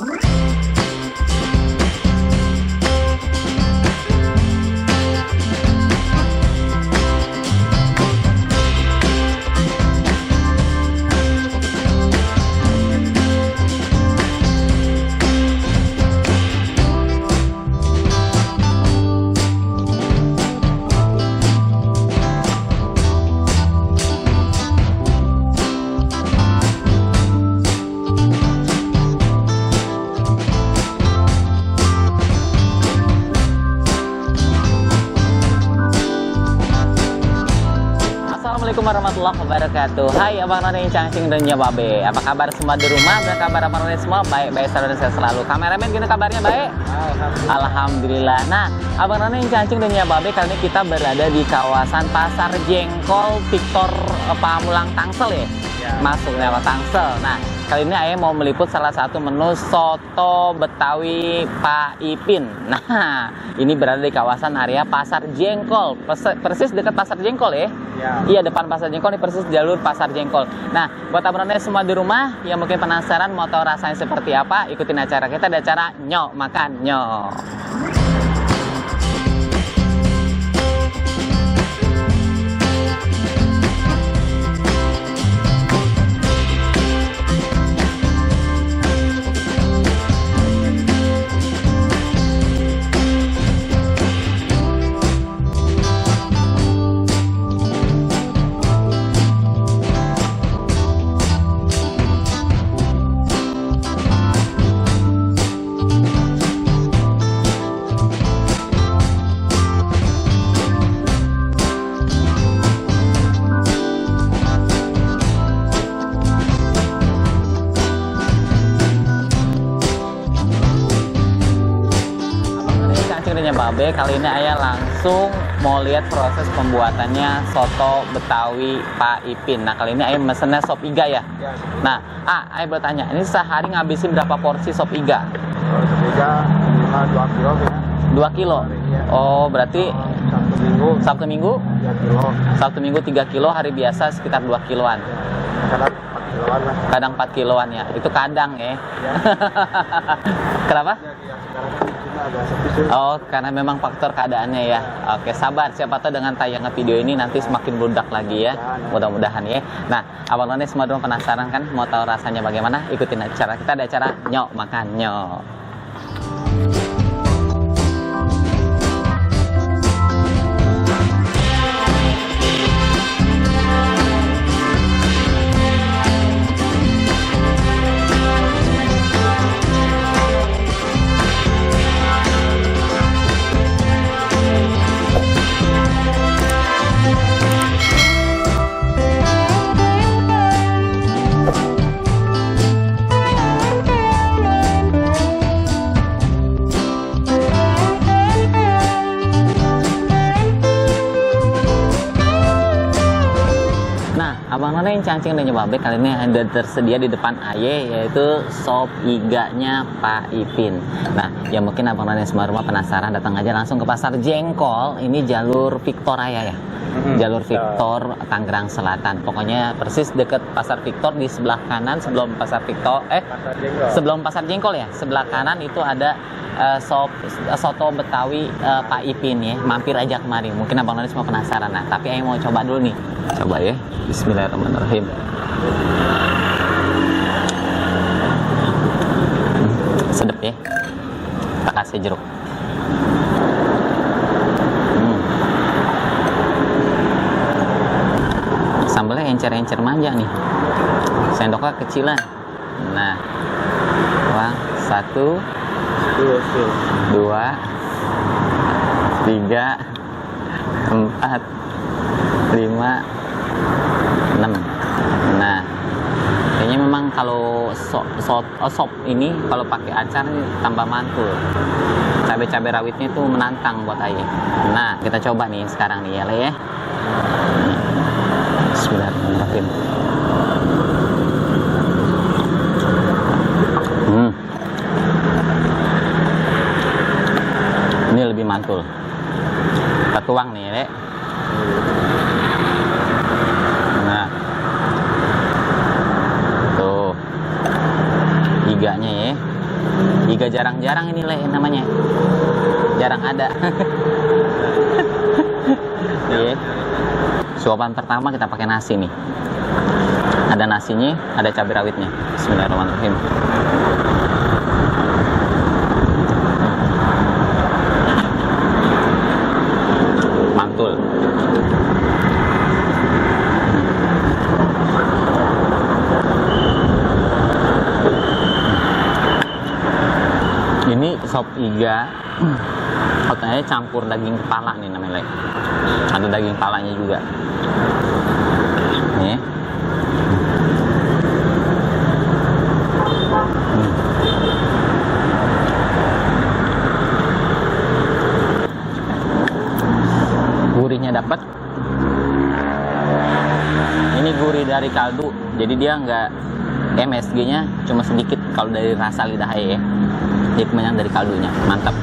Assalamualaikum warahmatullahi wabarakatuh. Hai abang none cangcing dan nyababe. Apa kabar semua di rumah? Apa kabar abang none semua? Baik saudara saya selalu. Kameramen gimana kabarnya? Baik. Alhamdulillah. Nah, abang none cangcing dan nyababe, kali ini kita berada di kawasan Pasar Jengkol Victor Pamulang Tangsel ya. Masuk lewat Tangsel. Nah, kali ini ayah mau meliput salah satu menu soto Betawi Pak Ipin. Nah, ini berada di kawasan area Pasar Jengkol, persis dekat Pasar Jengkol ya. Iya, depan Pasar Jengkol, ini persis jalur Pasar Jengkol. Nah, buat abang-abang semua di rumah yang mungkin penasaran mau tahu rasanya seperti apa, ikutin acara kita, ada acara Nyok Makan Nyok. Babe, kali ini ayah langsung mau lihat proses pembuatannya soto Betawi Pak Ipin. Nah, kali ini ayah mesennya sop iga ya. Nah, ayah bertanya, ini sehari ngabisin berapa porsi sop iga? Sop iga 2 kilo ya. 2 kilo? Oh, berarti Sabtu Minggu 3 kilo. Sabtu Minggu 3 kilo, hari biasa sekitar 2 kiloan. Kadang 4 kiloan lah. Kadang 4 kiloan ya. Itu kadang ya. Kenapa? Oh, karena memang faktor keadaannya ya. Oke, sabar. Siapa tahu dengan tayangan video ini nanti semakin bludak lagi ya. Mudah-mudahan ya. Nah, abang none semua dulu penasaran kan? Mau tahu rasanya bagaimana? Ikutin acara kita, ada acara Nyok Makan Nyok. Abang none yang cangcing dan nyobabe, kali ini ada tersedia di depan aye, yaitu sop iganya Pak Ipin. Nah, ya mungkin abang none semua rumah penasaran, datang aja langsung ke Pasar Jengkol. Ini jalur Victor ya. Jalur Victor Tangerang Selatan. Pokoknya persis deket Pasar Victor, di sebelah kanan sebelum Pasar Victor sebelum Pasar Jengkol ya. Sebelah kanan itu ada soto Betawi Pak Ipin ya. Mampir aja kemari. Mungkin abang none semua penasaran. Nah, tapi ayo mau coba dulu nih. Coba ya. Bismillahirrahmanirrahim. Sedap ya. Tak kasih jeruk. Sambalnya encer-encer manja nih. Sendoknya kecilan. Nah, wah, 1, 2, 3, 4, 5, 6. Nah, kayaknya memang kalau sop ini kalau pakai acar tambah mantul. Cabai-cabai rawitnya itu menantang buat ayah. Nah, kita coba nih sekarang nih ya. Bismillahirrahmanirrahim. Ini lebih mantul. Kita tuang nih ya. Nah, tuh iganya ya. Iga jarang-jarang ini Le namanya. Jarang ada. Iya. Suapan pertama kita pakai nasi nih. Ada nasinya, ada cabai rawitnya. Bismillahirrahmanirrahim. Mantul. Ini sop iga. Katanya campur daging kepala nih namanya. Ada daging kepalanya juga. Nih. Gurihnya dapat. Ini gurih dari kaldu, jadi dia nggak MSG-nya cuma sedikit kalau dari rasa lidah ya. Jadi kemenyan dari kaldunya, mantap.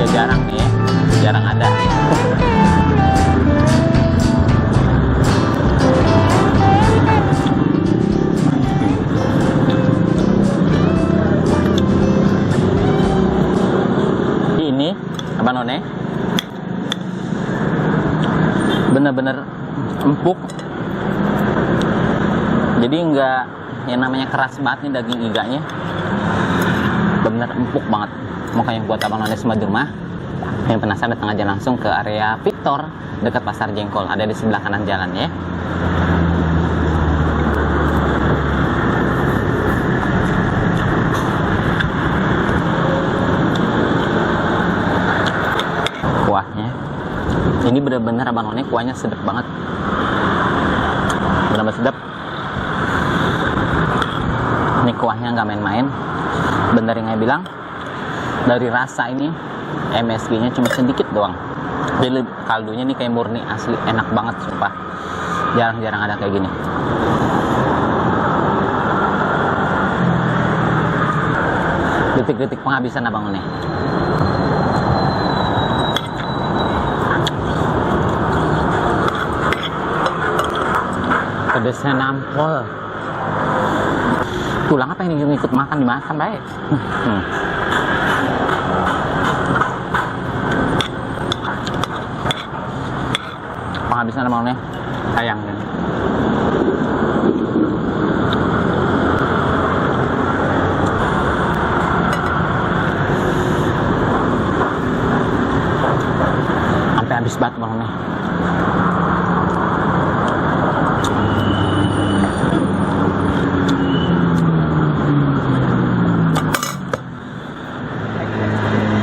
Jarang nih ya, jarang ada. Ini apa none? Bener-bener empuk. Jadi nggak yang namanya keras banget nih daging iganya. Bener empuk banget. Makanya buat abang none semua di rumah yang penasaran datang aja langsung ke area Victor dekat Pasar Jengkol, ada di sebelah kanan jalan ya. Kuahnya ini bener-bener abang none kuahnya sedap banget, bener-bener sedap. Ini kuahnya nggak main-main, bener yang saya bilang. Dari rasa ini MSG-nya cuma sedikit doang. Jadi kaldunya nih kayak murni asli, enak banget sumpah. Jarang-jarang ada kayak gini. Detik-detik penghabisan abang nih. Pedesnya nampol. Tulang apa ini yang ikut makan dimakan baik. Penghabisan abang nih sayang nih. Sampai habis banget bang nih.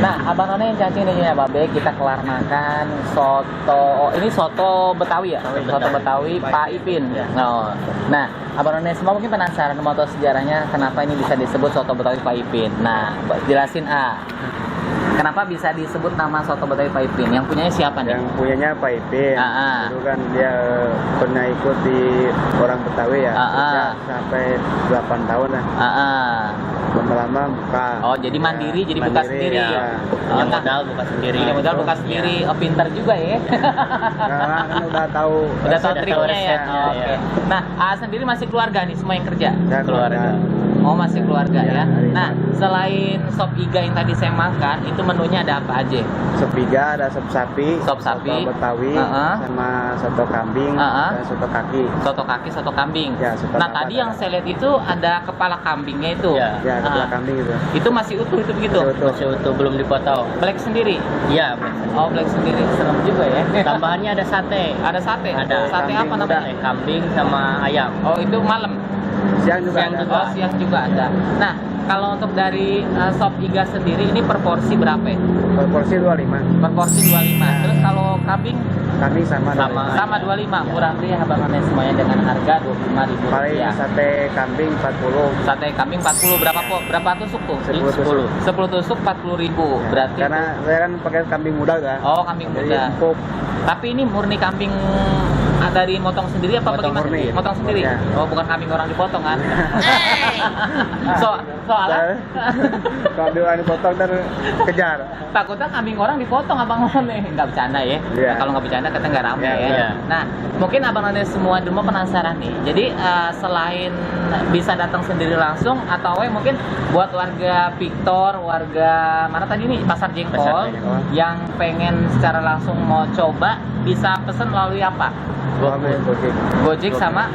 Nah, abang none yang cacing ini ya babe, kita kelar makan soto. Ini soto Betawi ya? Soto Betawi Pak Ipin. Oh. Nah, abang none semua mungkin penasaran mau tahu sejarahnya kenapa ini bisa disebut soto Betawi Pak Ipin. Nah, jelasin kenapa bisa disebut nama soto Betawi Pak Ipin? Yang punyanya siapa nih? Yang punyanya Pak Ipin. Itu kan dia pernah ikut di orang Betawi ya. Sampai 8 tahun lah. Lama-lama buka. Oh, jadi mandiri, jadi buka sendiri. Ya. Yang modal buka sendiri. Yang modal buka sendiri. Oh, pintar juga ya. Karena kan udah tahu triknya ya. Oh, Oke. Nah, sendiri masih keluarga nih semua yang kerja? Ya, keluarga. Oh, masih keluarga ya. Iya. Nah, selain sop iga yang tadi saya makan, itu menunya ada apa aja? Sop iga, ada sop sapi, Sop sapi. soto Betawi, sama soto kambing, dan soto kaki. Soto kaki, soto kambing. Ya, soto nah, apa tadi ada. yang saya lihat itu ada kepala kambingnya itu. Ya, kepala kambing itu. Itu masih utuh itu begitu? Masih utuh, belum dipotong. Black sendiri? Iya, black sendiri. Oh, black sendiri. Serem juga ya. Tambahannya ada sate. Ada sate? Ada. Sate apa namanya? Kambing sama ayam. Oh, itu malam? Siang juga Siang ada. juga. Oh, siang juga ada. Nah, kalau untuk dari sop iga sendiri ini per porsi berapa ya? Per porsi 25. Per porsi 25. Terus kalau kambing Kami sama. sama 25. Murah meriah Abang None semuanya dengan harga Rp25.000. Paling sate kambing 40. Sate kambing 40 berapa tusuk tuh? 10 tusuk. 10 tusuk 40.000. Berarti Karena saya kan pakai kambing muda kan. oh, kambing Jadi muda. empuk. Tapi ini murni kambing dari motong sendiri apa Motong bagaimana? murni. Motong sendiri. Ya. Oh, bukan kambing orang dipotong kan? Soalnya Kambing orang dipotong dan kejar. takutnya kambing orang dipotong Abang None. Nggak bercanda ya. Iya. Nah, kalau nggak bercanda kita nggak rame Iya, ya. iya. Nah, mungkin Abang None semua di rumah penasaran nih. Jadi selain bisa datang sendiri langsung atau mungkin buat warga Victor, warga mana tadi nih Pasar Jengkol, Pasar Jengkol. yang pengen secara langsung mau coba bisa pesen melalui apa? Gojek. Gojek sama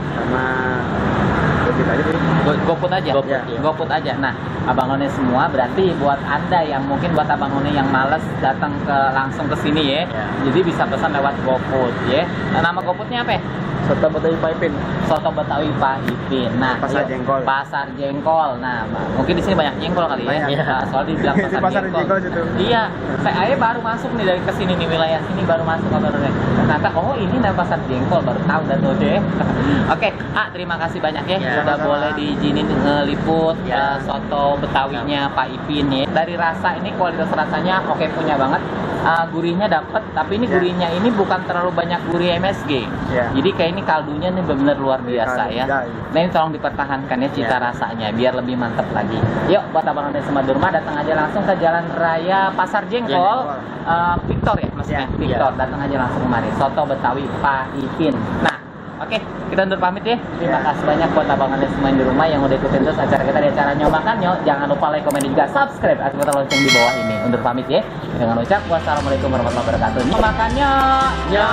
Gojek aja sih. GoFood aja. GoFood, ya. GoFood aja. Nah, Abang None semua berarti buat Anda yang mungkin buat Abang None yang males datang langsung ke sini ya. Jadi bisa pesan lewat GoFood ya. Nah, nama GoFoodnya apa ya? Soto Betawi Paipin. Soto Betawi Pak Ipin. Nah, Pasar yuk, Jengkol. Pasar Jengkol. Nah, mungkin di sini banyak jengkol kali ya. Banyak. Nah, soalnya dibilang Di Pasar, Pasar Jengkol. Jengkol situ. Iya, saya baru masuk nih dari kesini nih, wilayah sini baru masuk Abang None. Ternyata oh ini nama Pasar Jengkol, baru tahu dan tuh deh. Oke, terima kasih banyak ya, Ya, sudah sama-sama. boleh diizinin ngeliput Ya. soto Betawinya Pak Ipin ya. Dari rasa ini kualitas rasanya oke punya banget. Gurihnya dapet, tapi ini Ya. gurihnya ini bukan terlalu banyak gurih MSG. Ya. Jadi kayak ini kaldunya nih benar-benar luar biasa Kaldu, ya. ya. Nah ini tolong dipertahankan ya cita Ya. rasanya biar lebih mantep lagi. Yuk buat Abang None semua di rumah datang aja langsung ke Jalan Raya Pasar Jengkol, Victor ya maksudnya. Ya. Victor, datang aja langsung kemari. Soto Betawi Pak Ipin. Nah, oke, kita undur pamit ya. Terima kasih banyak buat Abang None semua di rumah yang udah ikutin terus acara kita di acara Nyomakan Nyo. Jangan lupa like, komen, dan juga subscribe. Aktifkan lonceng di bawah ini. Undur pamit ya. Dengan ucap wassalamualaikum warahmatullahi wabarakatuh. Nyomakan Nyo. Nyo.